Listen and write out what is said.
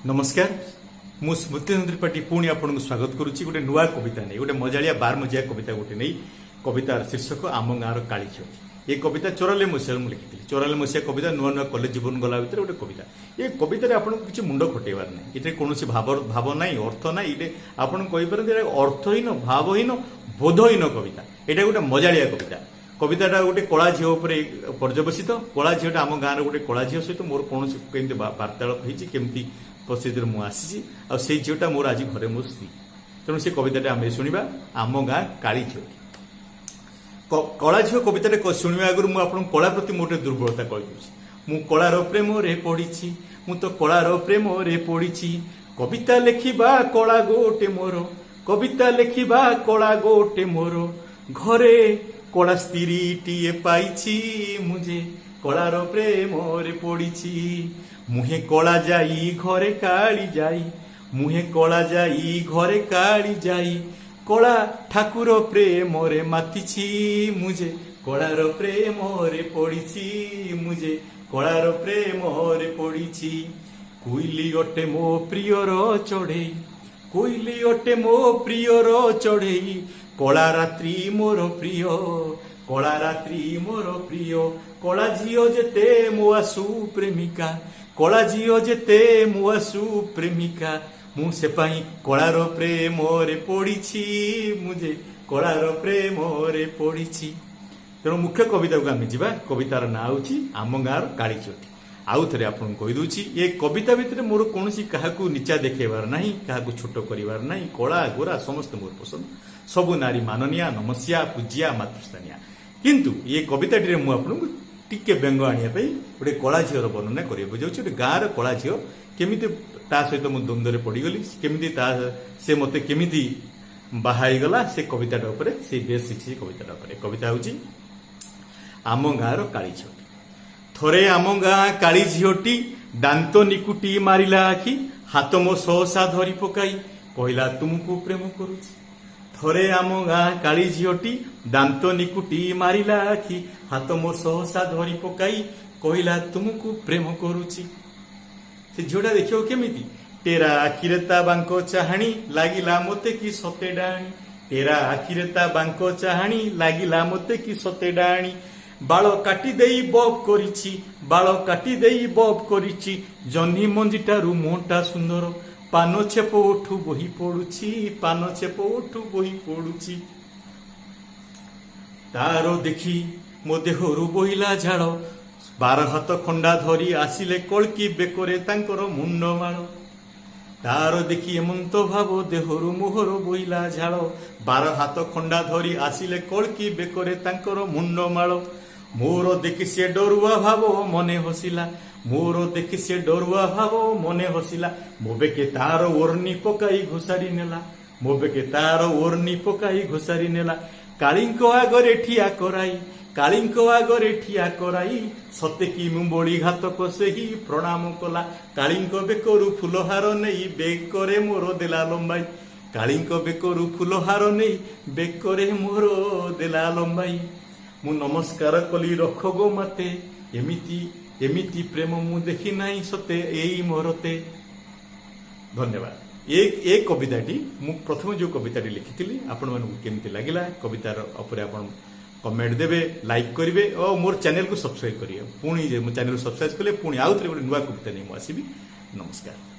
ନମସ୍କାର, ମୁଁ ସ୍ମୃତିଚନ୍ଦ୍ର ତ୍ରିପାଠୀ ପୁଣି ଆପଣଙ୍କୁ ସ୍ୱାଗତ କରୁଛି ଗୋଟେ ନୂଆ କବିତା ନେଇ, ଗୋଟେ ମଜାଳିଆ ବାରମଜିଆ କବିତା ଗୋଟେ ନେଇ। କବିତାର ଶୀର୍ଷକ ଆମ ଗାଁର କାଳି ଝିଅ। ଏ କବିତା 94 ମସିହାରେ ମୁଁ ଲେଖିଥିଲି। 94 ମସିହା କବିତା, ନୂଆ ନୂଆ କଲେଜ ଜୀବନ ଗଲା ଭିତରେ ଗୋଟେ କବିତା। ଏ କବିତାରେ ଆପଣଙ୍କୁ କିଛି ମୁଣ୍ଡ ଖଟେଇବାର ନାହିଁ। ଏଥିରେ କୌଣସି ଭାବ ନାହିଁ, ଅର୍ଥ ନାହିଁ। ଏଇଟା ଆପଣ କହିପାରନ୍ତି, ଏଇଟା ଅର୍ଥହୀନ, ଭାବହୀନ, ବୋଧହୀନ କବିତା। ଏଇଟା ଗୋଟେ ମଜାଳିଆ କବିତା। କବିତାଟା ଗୋଟେ କଳା ଝିଅ ଉପରେ ପର୍ଯ୍ୟବସିତ। କଳା ଝିଅଟା ଆମ ଗାଁର ଗୋଟେ କଳା ଝିଅ ସହିତ ମୋର କୌଣସି କେମିତି ବାର୍ତ୍ତାଳାପ ହେଇଛି, କେମିତି ପରିସ୍ଥିତିରେ ମୁଁ ଆସିଛି, ଆଉ ସେଇ ଝିଅଟା ମୋର ଆଜି ଘରେ ମୋ ସ୍ତ୍ରୀ। ତେଣୁ ସେ କବିତାଟା ଆମେ ଶୁଣିବା, ଆମ ଗାଁ କାଳି ଝିଅ। କଳା ଝିଅ କବିତାଟା ଶୁଣିବା ଆଗରୁ ମୁଁ ଆପଣଙ୍କୁ କଳା ପ୍ରତି ମୋର ଗୋଟେ ଦୁର୍ବଳତା କହିଦେଉଛି। ମୁଁ କଳାର ପ୍ରେମରେ ପଡ଼ିଛି, ମୁଁ ତ କଳାର ପ୍ରେମରେ ପଡ଼ିଛି। କବିତା ଲେଖିବା କଳା ଗୋଟେ ମୋର, କବିତା ଲେଖିବା କଳା ଗୋଟେ ମୋର। ଘରେ କଳା ସ୍ତ୍ରୀଟିଏ ପାଇଛି, ମୁଁ ଯେ କଳାର ପ୍ରେମରେ ପଡ଼ିଛି। ମୁହେଁ କଳା ଯାଇ ଘରେ କାଳି ଯାଇ, ମୁହେଁ କଳା ଯାଇ ଘରେ କାଳି ଯାଇ, କଳା ଠାକୁର ପ୍ରେମରେ ମାତିଛି, ମୁଁ ଯେ କଳାର ପ୍ରେମରେ ପଡ଼ିଛି, ମୁଁ ଯେ କଳାର ପ୍ରେମରେ ପଡ଼ିଛି। କୋଇଲି ଅଟେ ମୋ ପ୍ରିୟର ଚଢ଼େଇ, କୋଇଲି ଅଟେ ମୋ ପ୍ରିୟର ଚଢ଼େଇ। କଳା ରାତ୍ରି ମୋର ପ୍ରିୟ, କଳା ରାତ୍ରି ମୋର ପ୍ରିୟ। କଳା ଝିଅ ଯେତେ ମୋ ଆସୁ ପ୍ରେମିକା, କଳା ଝିଅ ଯେତେ ମୋ ଆସୁ ପ୍ରେମିକା, ମୁଁ ସେ ପାଇଁ କଳାର ପ୍ରେମରେ ପଡ଼ିଛି, ମୁଁ ଯେ କଳାର ପ୍ରେମରେ ପଡ଼ିଛି। ତେଣୁ ମୁଖ୍ୟ କବିତାକୁ ଆମେ ଯିବା। କବିତାର ନାଁ ହେଉଛି ଆମ ଗାଁର କାଳି ଝିଅଟି। ଆଉ ଥରେ ଆପଣଙ୍କୁ କହିଦେଉଛି, ଏ କବିତା ଭିତରେ ମୋର କୌଣସି କାହାକୁ ନିଚା ଦେଖେଇବାର ନାହିଁ, କାହାକୁ ଛୋଟ କରିବାର ନାହିଁ। କଳା ଗୋରା ସମସ୍ତେ ମୋର ପସନ୍ଦ। ସବୁ ନାରୀ ମାନନୀୟା, ନମସ୍ୟା, ପୂଜ୍ୟା, ମାତୃସ୍ଥାନୀୟା। କିନ୍ତୁ ଏ କବିତାଟିରେ ମୁଁ ଆପଣଙ୍କୁ ଟିକେ ବ୍ୟଙ୍ଗ ଆଣିବା ପାଇଁ ଗୋଟେ କଳା ଝିଅର ବର୍ଣ୍ଣନା କରିବାକୁ ଯାଉଛି। ଗୋଟେ ଗାଁର କଳା ଝିଅ କେମିତି, ତା ସହିତ ମୁଁ ଦ୍ୱନ୍ଦ୍ୱରେ ପଡ଼ିଗଲି କେମିତି, ତା ସେ ମୋତେ କେମିତି ବାହା ହେଇଗଲା, ସେ କବିତାଟା ଉପରେ, ସେ ବେଶ ହେଇଛି ସେ କବିତାଟା ଉପରେ। କବିତା ହେଉଛି ଆମ ଗାଁର କାଳି ଝିଅଟି। ଥରେ ଆମ ଗାଁ କାଳି ଝିଅଟି ଦାନ୍ତ ନିକୁଟି ମାରିଲା ଆଖି, ହାତ ମୋ ସହସା ଧରି ପକାଇ କହିଲା, ତୁମକୁ ପ୍ରେମ କରୁଛି। ଥରେ ଆମ ଗାଁ କାଳି ଝିଅଟି ଦାନ୍ତ ନିକୁଟି ମାରିଲା ଆଖି, ହାତ ମୋ ସହସା ଧରି ପକାଇ କହିଲା, ତୁମକୁ ପ୍ରେମ କରୁଛି। ସେ ଝିଅଟା ଦେଖିବାକୁ କେମିତି? ଟେରା ଆଖିରେ ତା ବାଙ୍କ ଚାହାଣୀ, ଲାଗିଲା ମତେ କି ସତେ ଡାହାଣୀ। ଟେରା ଆଖିରେ ତା ବାଙ୍କ ଚାହାଣୀ, ଲାଗିଲା ମତେ କି ସତେ ଡାହାଣୀ। ବାଳ କାଟି ଦେଇ ବବ୍ କରିଛି, ବାଳ କାଟି ଦେଇ ବବ୍ କରିଛି। ଜହ୍ନି ମଞ୍ଜିଟାରୁ ମୁହଁଟା ସୁନ୍ଦର, ପାନ ଛେପ ଓଠୁ ବୋହି ପଡୁଛି, ପାନ ଛେପ ଓଠୁ ବୋହି ପଡୁଛି। ତାର ଦେଖି ମୋ ଦେହରୁ ବୋହିଲା ଝାଳ, ବାର ହାତ ଖଣ୍ଡା ଧରି ଆସିଲେ କଳ୍କି, ବେକରେ ତାଙ୍କର ମୁଣ୍ଡମାଳ। ତାର ଦେଖି ଏମନ୍ତ ଭାବ, ଦେହରୁ ମୋହର ବୋହିଲା ଝାଳ, ବାର ହାତ ଖଣ୍ଡା ଧରି ଆସିଲେ କଳ୍କି, ବେକରେ ତାଙ୍କର ମୁଣ୍ଡମାଳ। ମୋର ଦେଖି ସେ ଡରୁଆ ଭାବ ମନେ ହସିଲା, ମୋର ଦେଖି ସେ ଡରୁଆ ଭାବ ମନେ ହସିଲା। ମୋ ବେକେ ତାର ଓର୍ନି ପକାଇ ଘୋଷାରି ନେଲା, ମୋ ବେକେ ତାର ଓର୍ନି ପକାଇ ଘୋଷାରି ନେଲା। କାଳୀଙ୍କ ଆଗରେ ଠିଆ କରାଇ, କାଳୀଙ୍କ ଆଗରେ ଠିଆ କରାଇ, ସତେ କି ମୁଁ ବଳି ଘାତକ ସେହି ପ୍ରଣାମ କଲା। କାଳୀଙ୍କ ବେକରୁ ଫୁଲହାର ନେଇ ବେକରେ ମୋର ଦେଲା ଲମ୍ବାଇ, କାଳୀଙ୍କ ବେକରୁ ଫୁଲହାର ନେଇ ବେକରେ ମୋର ଦେଲା ଲମ୍ବାଇ। ମୁଁ ନମସ୍କାର କଲି, ରଖ ଗୋ ମାତେ ଏମିତି, ଏମିତି ପ୍ରେମ ମୁଁ ଦେଖି ନାହିଁ ସତେ ଏଇ ମୋରତେ। ଧନ୍ୟବାଦ। ଏ କବିତାଟି ମୁଁ ପ୍ରଥମେ ଯେଉଁ କବିତାଟି ଲେଖିଥିଲି, ଆପଣମାନଙ୍କୁ କେମିତି ଲାଗିଲା, କବିତାର ଉପରେ ଆପଣ କମେଣ୍ଟ ଦେବେ, ଲାଇକ୍ କରିବେ ଓ ମୋର ଚ୍ୟାନେଲକୁ ସବସ୍କ୍ରାଇବ୍ କରିବେ। ପୁଣି ମୋ ଚ୍ୟାନେଲକୁ ସବସ୍କ୍ରାଇବ୍ କଲେ ପୁଣି ଆଉ ଥରେ ଗୋଟେ ନୂଆ କବିତା ନେଇ ମୁଁ ଆସିବି। ନମସ୍କାର।